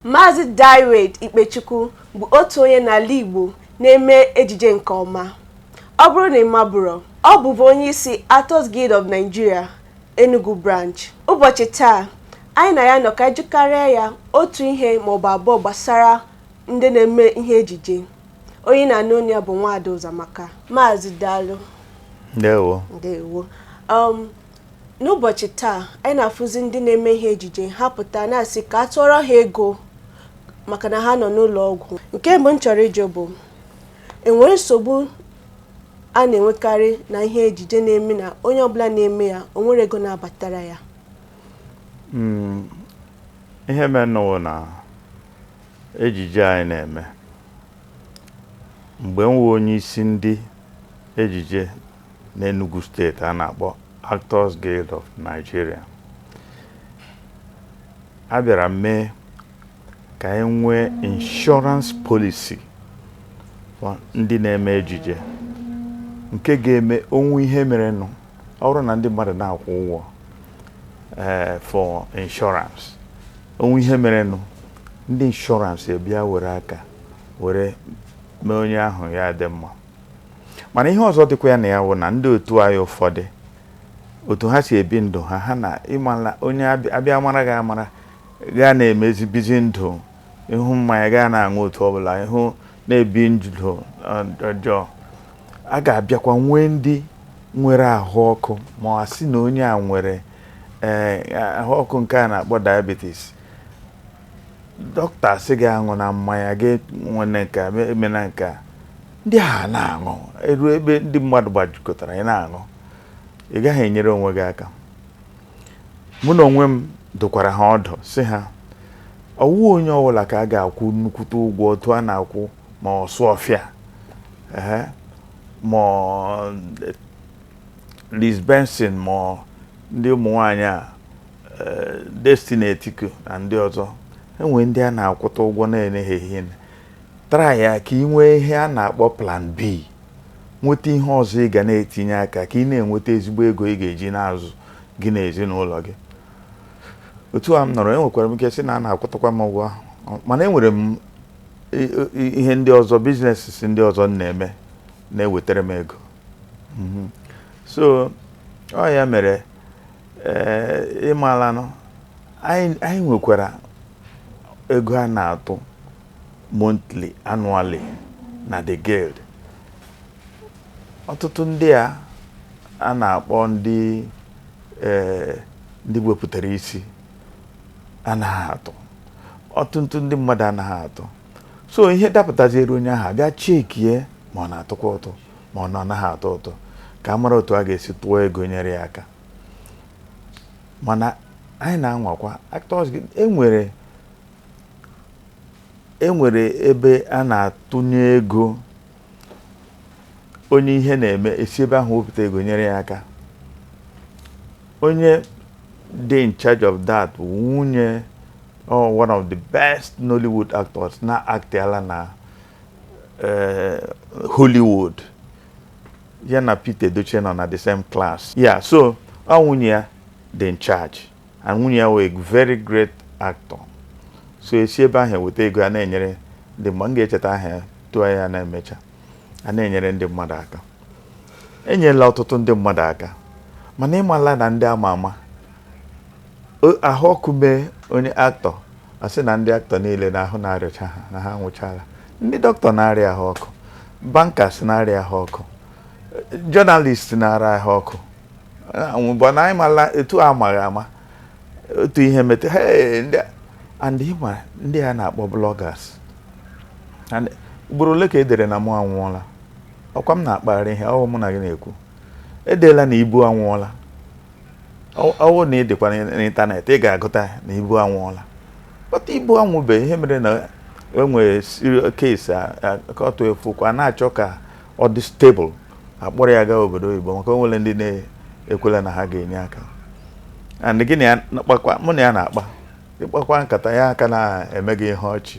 Maazị Dired Ikpechukwu bụ otu onye n'ala Igbo na-eme ejije nke ọma. Ọ bụrụ na ị mabụrọ, ọ bụbu onye isi Actors Guild of Nigeria, Enugu Branch. Ụbọchị taa, anyị na ya nọ ka anyị jụkarịa ya otu ihe maọbụ abụọ gbasara ndị na-eme ihe ejije. Onye na-anụ olu ya bụ Nwaada Ụzọamaka. Maazị, daalụ. Ndewo. Ndewo. N'ụbọchị taa, anyị na-afụzi ndị na-eme ihe ejije ha pụta na-asị ka a tụọrọ ha ego maka na ha nọ n'ụlọ ọgwụ. Nke mbụ m chọrọ ịjụ bụ, enwere nsogbu a na-enwekarị na ihe ejije na-eme na onye ọbụla na-eme ya o nwere ego na-abatara ya? Ihe menụwụ na ejije anyị na-eme, mgbe m wụ onye isi ndị ejije n'Enugu Steeti a na-akpọ Actors Guild of Nigeria, a bịara mee ka anyị nwee insurance policy for ndị na-eme ejije, nke ga-eme onwe ihe merenụ, ọ bụrụ na ndị mmadụ na-akwụ ụgwọ for insurance, onwe ihe merenụ, ndị insurance ebịa were aka were mee onye ahụ ya dị mma. Mana ihe ọzọ dịkwa ya na ya wụ na ndị otu anyị ụfọdụ, otu ha si ebi ndụ ha, ha na ịmala onye abịa mara gị amara gaa na-emezi bizi ndụ ịhụ mmanya gaa na-aṅụ otu ọbụla ịhụ na-ebi ndụ ọjọọ. A ga-abịakwa nwee ndị nwere ahụ ọkụ, ma ọ sị na onye a nwere ahụ ọkụ nke a na-akpọ diabetes, dọkịta sị gị aṅụ na mmanya, gị nwere nke a emena nke a, ndị a na-aṅụ eru ebe ndị mmadụ gbajikọtara ị na-aṅụ, ị gaghị enyere onwe gị aka. Mụ na onwe m dụkwara ha ọdụ, sị ha ọwụ onye ọbụla ka a ga-akwụ nnukwute ụgwọ otu a na-akwụ ma ọsụ ọfịa, ehe, ma Liz Benson, ma ndị ụmụ nwanyị a, Destiny Etiko na ndị ọzọ. Enwere ndị a na-akwụta ụgwọ na-enyeghị ihe. Try ya ka ị nwee ihe a na-akpọ plan B, nweta ihe ọzọ ị ga na-etinye aka ka ị na-enweta ezigbo ego ị ga-eji na-azụ gị na ezinụlọ gị. Otu a m nọrọ, enwekwara m ike sị na a na-akwụtakwa m ụgwọ, mana enwere m ihe ndị ọzọ, business ndị ọzọ m na-eme na-ewetara m ego. So ọ ya mere, ee, ịmalanụ anyị nwekwara ego a na-atụ monthly, annually na the guild. Ọtụtụ ndị a a na-akpọ ndị, ee, ndị wepụtara isi anaghị atụ, ọtụtụ ndị mmadụ anaghị atụ. So ihe dapụtaziere onye ahụ, abịa chekie ma ọ na-atụkwa ụtụ ma ọ na anaghị atụ ụtụ, ka a mara otu a ga-esi tụọ ego nyere ya aka. Mana anyị na-anwakwa Actors Guild, enwere ebe a na-atụnye ego, onye ihe na-eme esi ebe ahụ wepụta ego nyere ya aka. Onye dị in charge of that bụ nwunye, oh, one of the best Nollywood actors na-actiala na Hollywood, ya na Pete Edochie nọ na the same class. Yeah, so ọ nwunye ya dị in charge, and nwunye ya wụ a very great actor. So esi ebe ahụ eweta ego a na-enyere ndị mmadụ. M ga-echeta aha ya tụọ ya na-emecha a na-enyere ndị mmadụ aka. Enyela ọtụtụ ndị mmadụ aka, mana ịmala na ndị ama ama, ahụ ọkụ mee onye actor, asị na ndị actor niile na ahụ na-arịacha ha, na ha nwụchala. Ndị dọkịta na-arịa ahụ ọkụ, bankers na-arịa ahụ ọkụ, journalist na-arịa ahụ ọkụ. Mgbe na anyị mala etu a amaghị ama otu ihe mete, hey, ndị and ịma ndị a na-akpọ bloggers. And ugboro ole ka e dere na mụ anwụọla? Ọkwa m na-akpagharị ihe ọwụ mụ na gị na-ekwu, edeela na Ibu anwụọla. Ọwụ na ị dịkwa n'ịntanetị, ị ga-agụta na Ibu anwụọla. Kpọta Ibu anwụbe. Ihe mere na enwere serious case kọtụ efukwa, a na-achọ ka ọ dị stable, akpọrọ ya gaa obodo oyibo, maka o nwere ndị na-ekwela na ha ga-enye aka. And gị na ya kpakwa, mụ na ya na-akpa, ịkpakwa nkata ya aka na-eme gị ihe ọchị.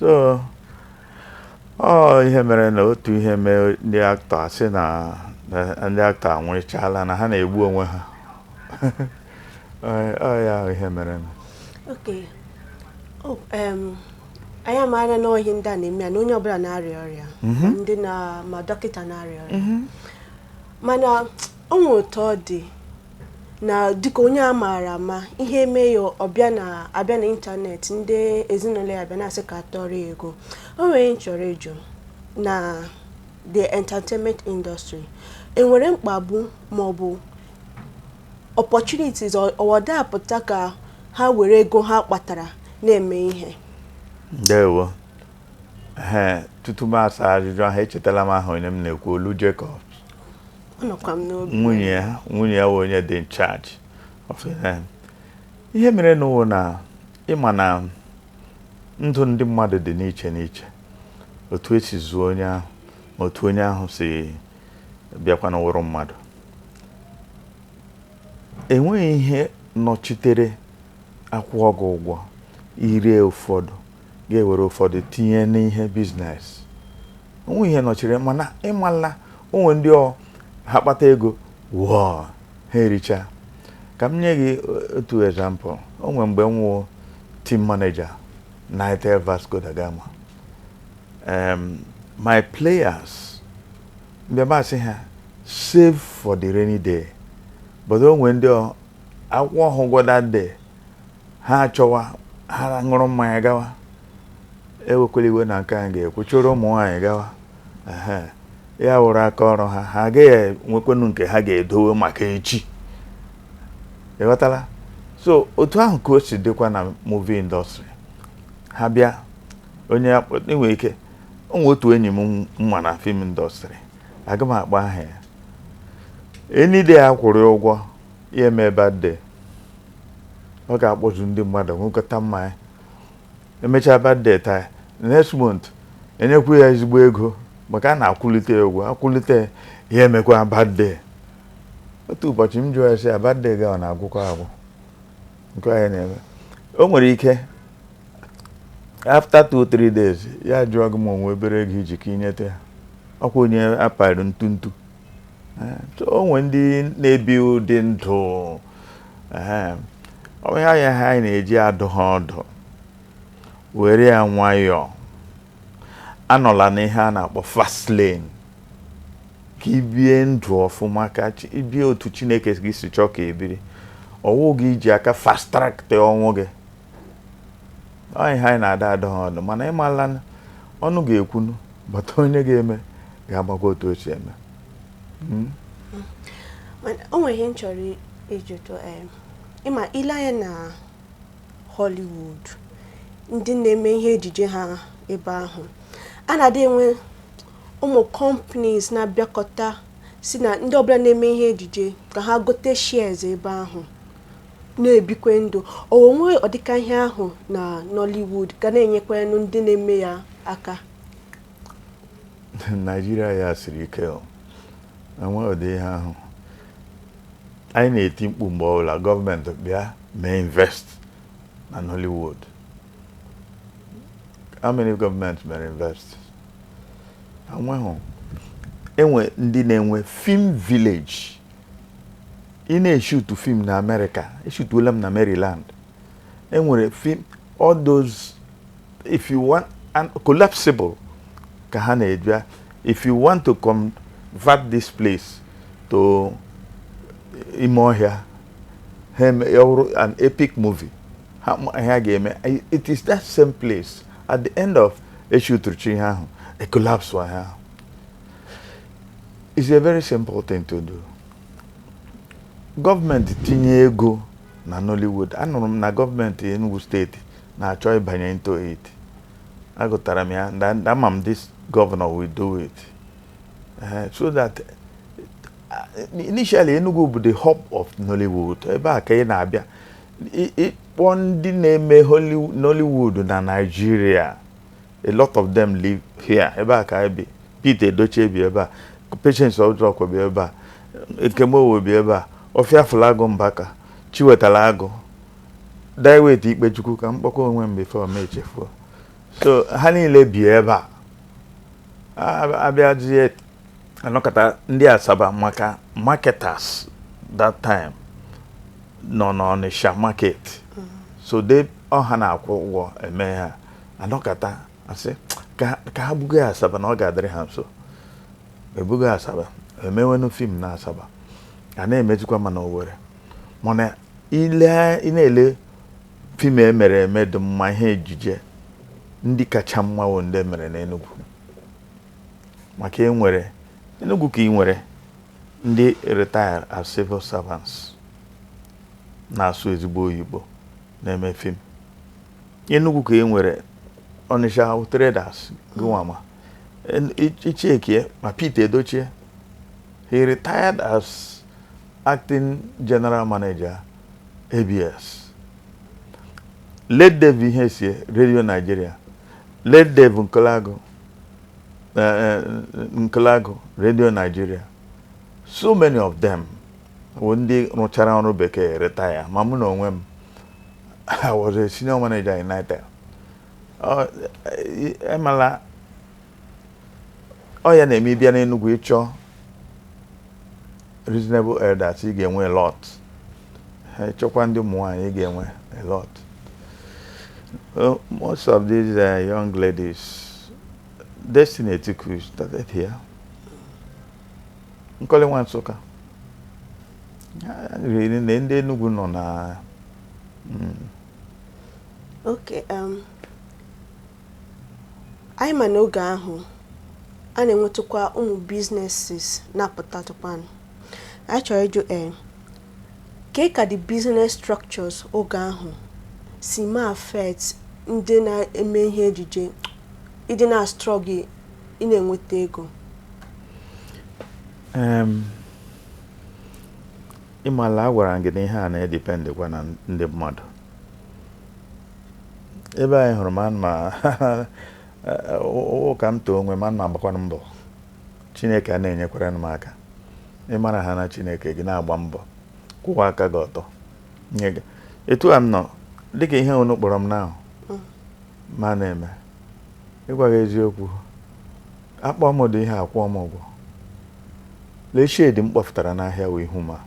So ọ ihe mere na otu ihe mee ndị actor asị na ndị actor anwụrịchala, na ha na-egbu onwe ha. Ọ ya ihe mere. Okay. Oh, anyị amaara na ihe ndị a na-eme ya na onye ọbụla na-arịa ọrịa, ndị na ma dọkịta na-arịa ọrịa, mana o nwere otu ọ dị na dịka onye a maara ama, ihe eme ya, ọbịa na abịa na ịntanetị, ndị ezinụlọ ya abịa na-asị ka atọrọ ya ego. O nwere ihe m chọrọ ịjụ: na the entertainment industry, enwere mkpagbu maọbụ opportunities ọwọda apụta ka ha were ego ha kpatara na-eme ihe? Ndewo. Ee, tutu m asa ajụjụ ahụ, echetala m aha onye m na-ekwu, Olu Jacobs. Ọ nọkwa m n'obi. Nwunye ya wụ onye dị in charge of it. Ihe mere n'ụwa na ịma na ndụ ndị mmadụ dị n'iche n'iche, otu esi zụọ onye ahụ ma otu onye ahụ si bịakwa n'ụrụ mmadụ. Enweghị ihe nọchitere akwụọ gị ụgwọ ire, ụfọdụ ga-ewere ụfọdụ tinye n'ihe business. Onwe ihe nọchiri, mana ịmala onwe ndị ọ ha kpata ego wụọ ha ericha. Ka m nye gị otu example. O nwere mgbe m wụ team manager Nitel Vasco da Gama. My players, mbịa masị ha save for the rainy day, but o nwere ndị ọ akwụkwọ ọhụụ ụgwọ that day, ha achọwa ha ṅụrụ mmanya gawa, ewekwala iwe na nke anyị ga-ekwu, chụrụ ụmụ nwaanyị gawa. Ehe, ya wụrụ aka ọrụ ha, ha agaghị enwekwenu nke ha ga-edowe maka echi. Ịghọtala? So otu ahụ ka o si dịkwa na movie industry. Ha bịa, onye enwere ike onwe otu enyi m mma na film industry, aga m akpọ aha ya. Any day a kwụrụ ya ụgwọ, ya eme birthday, ọ ga-akpọzu ndị mmadụ, ṅụkọta mmanya, emechaa birthday taa, next month enyekwu ya ezigbo ego maka a na-akwụlite ya ụgwọ akwụlite ya, ya emekwa birthday. Otu ụbọchị m jụọ ya sị ya, "Birthday gị ọ na-agwụkwa agwụ?" Nke anyị na-eme, o nwere ike after 2-3 days ya jụọ gị ma onwe obere ego iji ka inyete ya. Ọkwa onye apara ntu ntu. So o nwere ndị na-ebi ụdị ndụ. Ọ ihe anya ha anyị na-eji adụ ha ọdụ, were ya nwayọọ, anọla n'ihe a na-akpọ fast lane, ka ibie ndụ ọfụma, ka ibie otu Chineke gị si chọọ ka ebiri. Ọwụ gị iji aka fast track tee ọnwụ gị. Ọ ihe anyị na-ada adụ ha ọdụ, mana ịmala na ọnụ ga-ekwunu bata, onye ga-eme ga-agbakwa otu o si eme. Mana o nwere ihe m chọrọ ịjụtụ. Ịma ile anya na Hollywood, ndị na-eme ihe ejije ha ebe ahụ, a na-adị enwe ụmụ companies na-abịakọta si na ndị ọbụla na-eme ihe ejije ka ha gote shares ebe ahụ, na-ebikwe ndụ onwe. Ọdịka ihe ahụ na Nollywood ga na-enyekwanụ ndị na-eme ya aka? Naijiria ya siri ike o. Enweghị ụdị ihe ahụ. Anyị na-eti mkpu mgbe ọbụla gọọmenti bịa mee invest na Nollywood. How many gọọmenti mere invest? Enweghị. Enwe ndị na-enwe film village. Ị na-eshutu film na Amerịka, eshutuola m na Maryland, enwere film, all those, if you want, and collapsible ka ha na-eji. If you want to convert this place to ime ọhịa, ha eme ya bụrụ an epic movie, ha ha ga-eme. It is that same place at the end of eshuturuchi ihe ahụ, a collapse ahụ. It's a very simple thing to do. Gọọmenti tinye ego na Nollywood. Anụrụ m na gọọmenti Enugu Steeti na-achọ ịbanye into it. Agụtara m ya na ama m this governor will do it. So that initially Enugu bụ the hub of Nollywood. Ebe a ka ị na-abịa ịkpọ ndị na-eme Nollywood na Nigeria. A lot of them live here. Ebe a ka anyị bi. Pete Edochie bi ebe a, Patience Ozokwo bi ebe a, Nkemowo bi ebe a, Ọfịafụlagụ Mbaka, Chiwetara Agụ, Daiwet Ikpechukwu, ka m kpọkwa onwe m before m echefuo. So ha niile bi ebe a. Abịazie anọkọta ndị Asaba maka marketers that time nọ n'Ọnịsha market, so they Ọ ha na-akwụ ụgwọ eme ha anọkata asị ka ha buga ya Asaba na ọ ga-adịrị ha nso. Ebuga Asaba, emewenu film na Asaba, a na-emezikwa ma na Owerri. Mana ile ị na-ele film emere eme dị mma, ihe ejije ndị kacha mma wụ ndị emere n'Enugu, maka enwere Enugu ka ị nwere ndị retire as civil servants na-asụ ezigbo oyibo na-eme film. Enugu ka e nwere Onitsha traders gịnwama ichekie ma Pete Edochie, he retired as acting general manager ABS. Late Dave Ihesie, Radio Nigeria. Late Dave Nkolago, Nkolago, Radio Nigeria. So many of them bụ ndị rụchara ọrụ bekee retire. Ma mụ na onwe m, I was a senior manager in Nitel. Emala ọ ya na-eme ịbịa n'Enugu ịchọ reasonable elders, ị ga-enwe a lot. Ịchọkwa ndị ụmụ nwaanyị, ị ga-enwe a lot. Most of these young ladies, Destiny Etiko started here. Nkoli nwa Nsụka na ndị Enugu nọ na. Okay, anyị ma n'oge ahụ a na-enwetakwa ụmụ businesses na-apụtatụkwanụ. Anyị chọrọ ịjụ kee ka the business structures oge ahụ si ma affect ndị na-eme ihe ejije ịdị na struggle ị na-enweta ego? Ịmala a gwara m gị na ihe a na-edependịkwa na ndị mmadụ. Ebe anyị hụrụ m ma ụka m too onwe m, ana m agbakwana mbọ. Chineke a na-enyekwara m aka. Ịmara ha na Chineke gị na-agba mbọ, kwụwa aka gị ọtọ nye gị. Etu a m nọ dịka ihe unu kpọrọ m na ma na-eme, ịgwa gị eziokwu, akpọ m ụdị ihe akwụọ m ụgwọ. Lee shade m kpọfụtara n'ahịa wụ ihu ma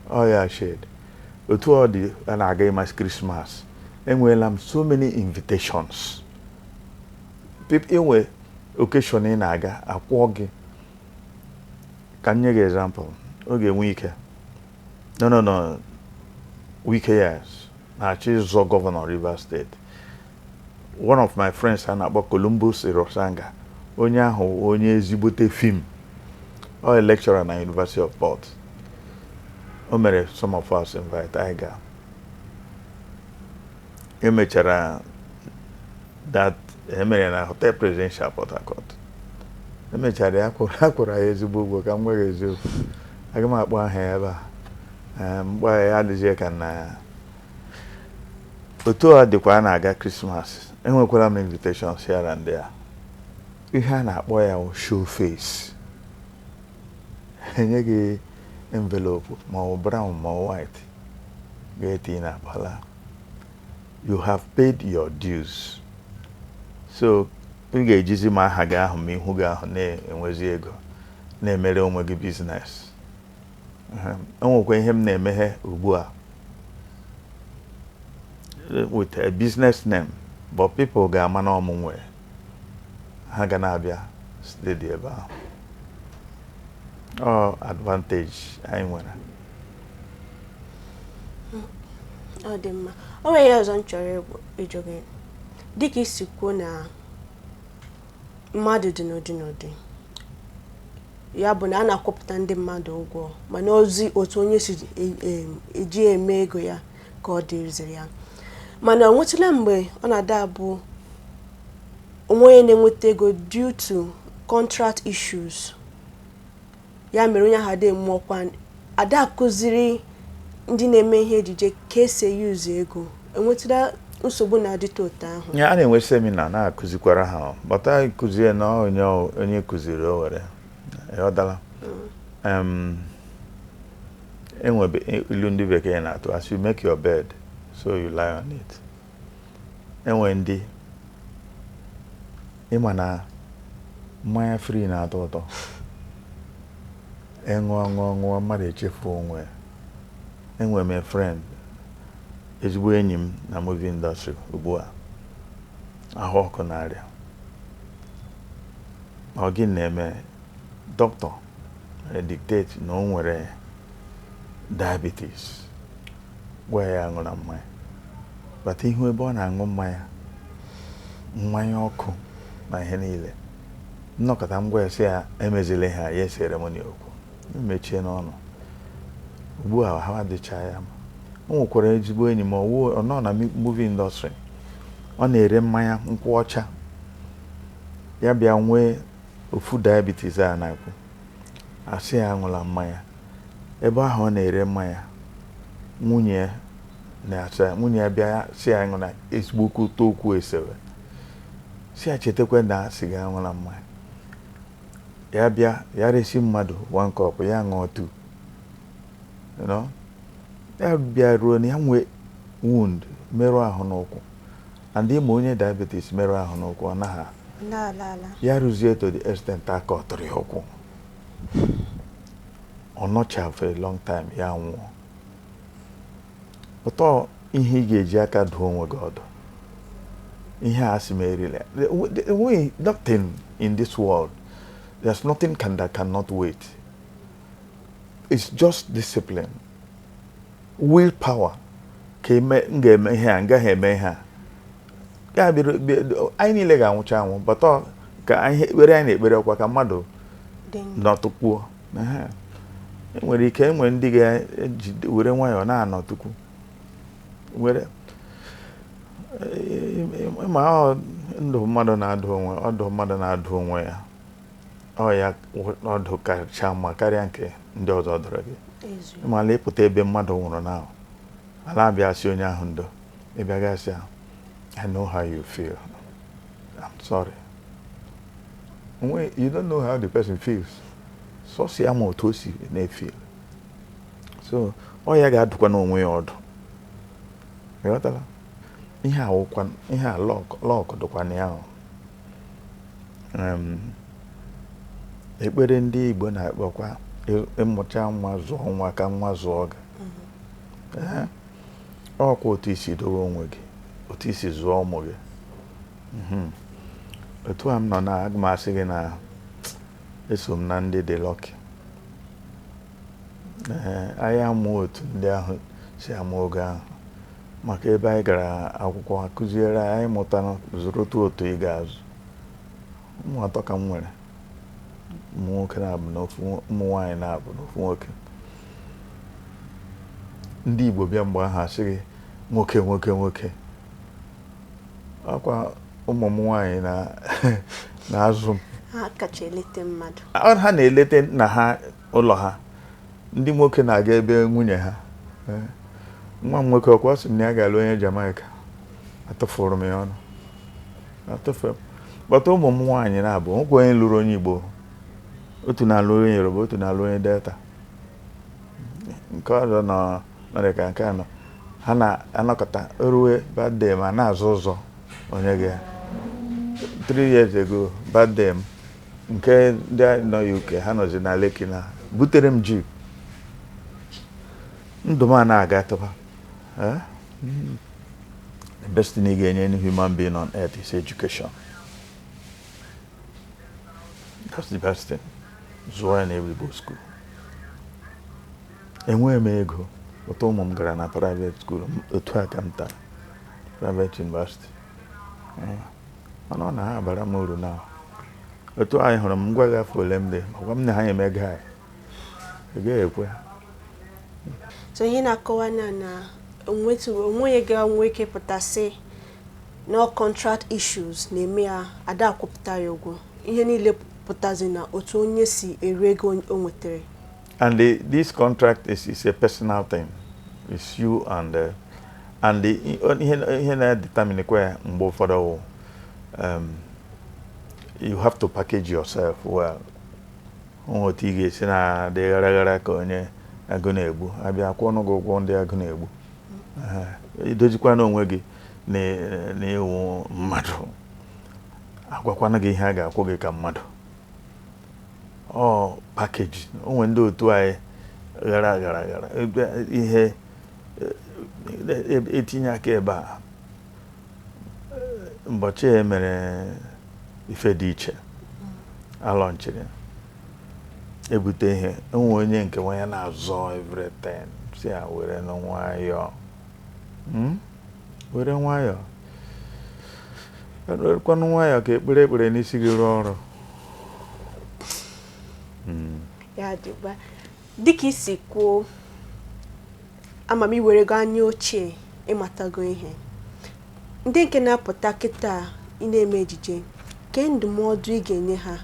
ọ ya shade. Otu ọ dị, a na-aga ịmasị Christmas, enweela m so many invitations. Inwe occasion ị na-aga akwụọ gị. Ka m nye gị example, oge Wike, no, no, no, Wike, yes, na-achọ ịzọ gọvanọ Rivers State, one of my friends a na-akpọ Columbus Irosanga, onye ahụ onye ezigbote film, ọ lecturer na University of Port, o mere some of us invite. Anyị ga emechara that emere na Hotel Presidential, Port Harcourt. Emechara ya akwụrụ ya ezigbo ụgwọ. Ka m nwere eziokwu, aga m akpọ aha ya ebe a mgbe ya adịzie ka na otu ọ dịkwa. A na-aga Christmas, enwekwara m invitations here and there. Ihe a na-akpọ ya wụ show face. Enye gị envelope, ma ọ bụ brown ma ọ white, ga-eti na akpala. You have paid your dues, so ị ga-ejizi ma aha gị ahụ ma ihu gị ahụ na-enwezi ego na-emere onwe gị business. Enwekwa ihe m na-emeghe ugbu a with a business name, but people ga-ama na ọmụ nwere ha ga na-abịa steady ebe ahụ. Ọ advantage anyị nwere. Ọ dị mma. O nwere ihe ọzọ m chọrọ ịjụ gị. Dịka isi kwuo na mmadụ dị n'ụdị n'ụdị, ya bụ na a na-akwụpụta ndị mmadụ ụgwọ, mana ozi otu onye si eji eme ego ya ka ọ dịziri ya. Mana o nwetụla mgbe ọ na-ada abụ onwe onye na-enweta ego due to contract issues, ya mere onye ahụ ada eme ọkwa, ada akụziri ndị na-eme ihe ejije ka esi eyuzu ego? Enwetụla nsogbu na-adịte otu ahụ? Ya, a na-enwe seminar na-akụzikwara ha, bata kụzie na onye onye kụziri o were ịghọtala. Enwebe ilu ndị bekee na-atụ, "As you make your bed, so you lie on it." Enwe ndị ịma na mmanya free na-atọ ụtọ, ịṅụọ ṅụọ ṅụọ, mmadụ echefu onwe. Enwe m a friend Ezigbo enyi m na movie industry ugbu a, ahụ ọkụ na-arịa. Ọ gịnị na-eme? Dọkịta dictate na o nwere diabetes, gwa ya aṅụla mmanya. Bata ihu ebe ọ na-aṅụ mmanya, mmanya ọkụ na ihe niile. Nnọkọta ngwa ya sị ya emezila ihe a, ya esere m okwu, mechie n'ọnụ. Ugbu a ha adịcha ya mma. O nwekwara ezigbo enyi m, ọ nọ na movie industry, ọ na-ere mmanya nkwụ ọcha. Ya bịa nwee ofu diabetes a na-ekwu, asị ya aṅụla mmanya. Ebe ahụ ọ na-ere mmanya, nwunye na-asa nwunye ya bịa sị ya aṅụla. Ezigbo ụtọ okwu esewe, si ya chetakwa na sịga, aṅụla mmanya. Ya bịa ya resi mmadụ one cup, ya ṅụọ two. Ya bịa ruo na ya nwee wound, merụ ahụ n'ụkwụ. And ịma onye diabetes merụ ahụ n'ụkwụ, ọ naghị ala ala. Ya rụzie to the extent aka ọtụrụ ya ụkwụ. Ọ nọcha for a long time, ya nwụọ. Ụtọ ihe ị ga-eji aka dụọ onwe gị ọdụ, ihe a sị m erila. Enweghị nothing in this world, there's nothing that cannot wait. It's just discipline, willpower, ka eme m ga-eme ihe a, m gaghị eme ihe a. Ya bịara, anyị niile ga-anwụcha anwụ, but ọ ka anyị ekpere anyị na-ekpere ọkwa ka mmadụ dị ndụ. Nọtụkwuo. Ehe. Enwere ike enwere ndị ga-eji were nwayọọ na-anọtukwu were ma ọ ndụ mmadụ na-adụ onwe ọdụ, mmadụ na-adụ onwe ya, ọ ya ọdụ kacha mma karịa nke ndị ọzọ dọrọ gị. Eziokwu. Mana ịpụta ebe mmadụ nwụrụ na ala, abịa sị onye ahụ ndo, ịbịa gasị ya, "I know how you feel, I'm sorry." Onwe you don't know how the person feels. Sọsọ ya ma otu o si na-efeel. So ọ ya ga-adụkwa n'onwe ya ọdụ. Ịghọtala ihe a? Wụkwa ihe a, luck dụkwa na ya. Ekpere ndị Igbo na-akpọkwa ịmụcha nwa, zụọ nwa ka nwa zụọ gị. Ee, ọkwa otu isi dowe onwe gị, otu isi zụọ ụmụ gị. Otu a m nọ na aga m asị gị na eso m na ndị dị lucky. Ee, anyị amụ otu ndị ahụ si amụ oge ahụ, maka ebe anyị gara akwụkwọ akụziere anyị mụtara zụrụtụ otu ị ga-azụ ụmụ atọ ka m nwere, ụmụ nwoke na-abụ na ofu, ụmụ nwaanyị na-abụ na ofu nwoke. Ndị Igbo bịa mgbe ahụ asị gị nwoke, nwoke, nwoke. Ọkwa ụmụ m nwaanyị na na-azụ m. Ha kacha elete mmadụ. Ha na-elete nna ha, ụlọ ha. Ndị nwoke na-aga ebe nwunye ha. Ee. Nwa m nwoke ọkwa sị m na ya ga-alụ onye Jamaica, atụfuru m ya ọnụ, atụfu m. Kpọta ụmụ m nwaanyị na-abụ nwekwa onye lụrụ onye Igbo, otu na-alụ onye Yoruba, otu na-alụ onye Delta, nke ọzọ nọ nọrọ ka nke anọ. Ha na-anọkọta rue birthday ma na-azụ ụzọ onye ga. 3 years ago, birthday m, nke ndị nọ UK, ha nọzi na Lekki na butere m jeep. Ndụ m a na-aga tụba. Eh? The best thing ị ga-enye any human being on earth is education. That's the best thing. Zụọ ya na ezigbo school. Enweghị m ego ụtọ, ụmụ m gara na private school. Otu a ka m tara private university. Eh, mana ọ na ha abara m uru na otu anyị hụrụ m ngwa gị afọ ole m dị, ọgwa m na ha eme ego anyị ị gaghị ekwe. So ihe na-akọwa na onwetu onwe ga-enwe ike pụta sị na contract issues na-eme ya ada akwụpụta ya ụgwọ, ihe niile pụtazi na otu onye si eri ego o nwetara. And this contract is a personal thing. It's you and the ihe na-determine kwa ya mgbe ụfọdụ wụ, you have to package yourself well. Onwe otu ị ga-esi na-adị ghara ghara ka onye agụ na-egbu, abịa kwụọ ọnụ gị ụgwọ ndị agụ na-egbu. Ehe, idozikwa n'onwe gị na ịwụ mmadụ, agwakwana gị ihe a ga-akwụ gị ka mmadụ. Ọ package onwe ndị otu anyị ghara ghara ghara ebe ihe Etinye aka ebe a mbọchị e mere ife dị iche alọnchiri ebute ihe enwe onye nke nwa ya na-azọ everything, si ya were nwayọọ, Were nwayọọ, werekwanụ nwayọọ ka ekpere ekpere n'isi gị rụọ ọrụ. Ya dịkwa dịka isi kwuo, ama m iwerego anya ochie ịmatago ihe ndị nke na-apụta kịta ị na-eme ejije, ke ndụmọdụ ị ga-enye ha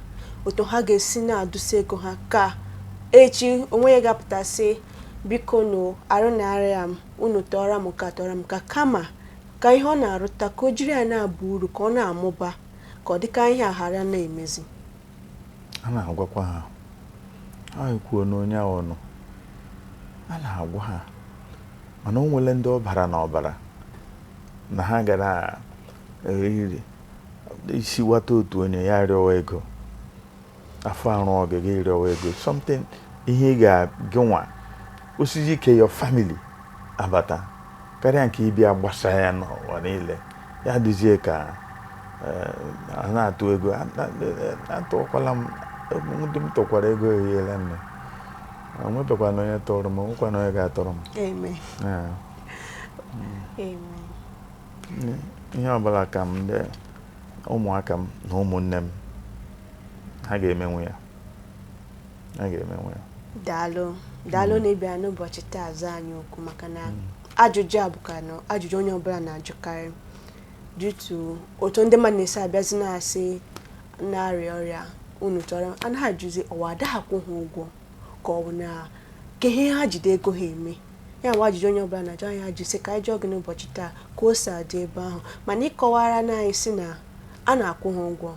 otu ha ga-esi na-adụsa ego ha ka echi onwe ya ga-apụta sị, "Biko nụ, arụ na-arịa m, unu tọọrọ m ka tọọrọ m," ka kama ka ihe ọ na-arụta ka o jiri ya na-aba uru, ka ọ na-amụba, ka ọ dịka ihe a ghara na-emezi? A na-agwakwa ha, ha ekwuo n'onye ahụ nọ a na-agwa ha, mana o nwere ndị ọ bara n'ọbara na ha gara eri isi wata otu onye ya rịọwa ego, afọ arụ ọgịga ịrịọwa ego something, ihe ị ga-gịnwa osisi ike your family abata karịa nke ịbịa gbasa ya n'ụwa niile, ya dịzie ka a na-atụ ego. Atụọkwala m, ndị m tụkwara ego ehiela nne, onwebekwana onye tụrụ m, onwekwana onye ga-atụrụ m. Amen. Ee. Amen. Ihe ọbụla ka m ndị ụmụaka m na ụmụnne m ha ga-emenwu ya, ha ga-emenwu ya. Daalụ, daalụ na ịbịa n'ụbọchị taa zaa anyị okwu, maka na ajụjụ a bụkwa na ajụjụ onye ọbụla na-ajụkarị due to otu ndị mmadụ na-esi abịazi na-asị na-arịa ọrịa, unu chọrọ anaghị ajụzi ọwa adaghị akwụ ha ụgwọ ka ọ bụ na ka ihe ha jide ego ha eme ya bụ ajụjụ onye ọbụla na-ajụ anyị ajụ sị ka anyị jụọ gị n'ụbọchị taa ka o si adị ebe ahụ, mana ịkọwara na anyị si na a na-akwụ ha ụgwọ,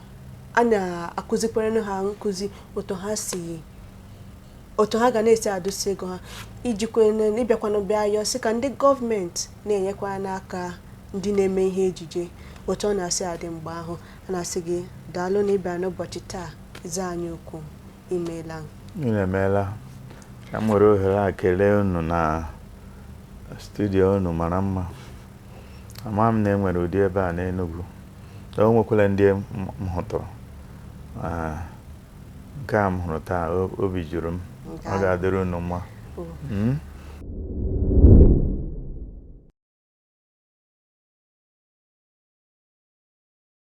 a na-akụzikwere ha nkụzi otu ha si otu ha ga na-esi adụsi ego ha, ijikwa ịbịakwanụ bịa yọọ sị ka ndị gọọmenti na-enyekwa n'aka ndị na-eme ihe ejije otu ọ na-asị adị mgbe ahụ. A na-asị gị daalụ na ịbịa n'ụbọchị taa ịza anyị okwu. Imeela. Unu emeela. Ka m were ohere a kelee unu na studio unu mara mma. Ama m na e nwere ụdị ebe a n'Enugu, o nwekwara ndị m hụtụrụ. Ah, nke a m hụrụ taa, obi juru m. Ọ ga-adịrị unu mma.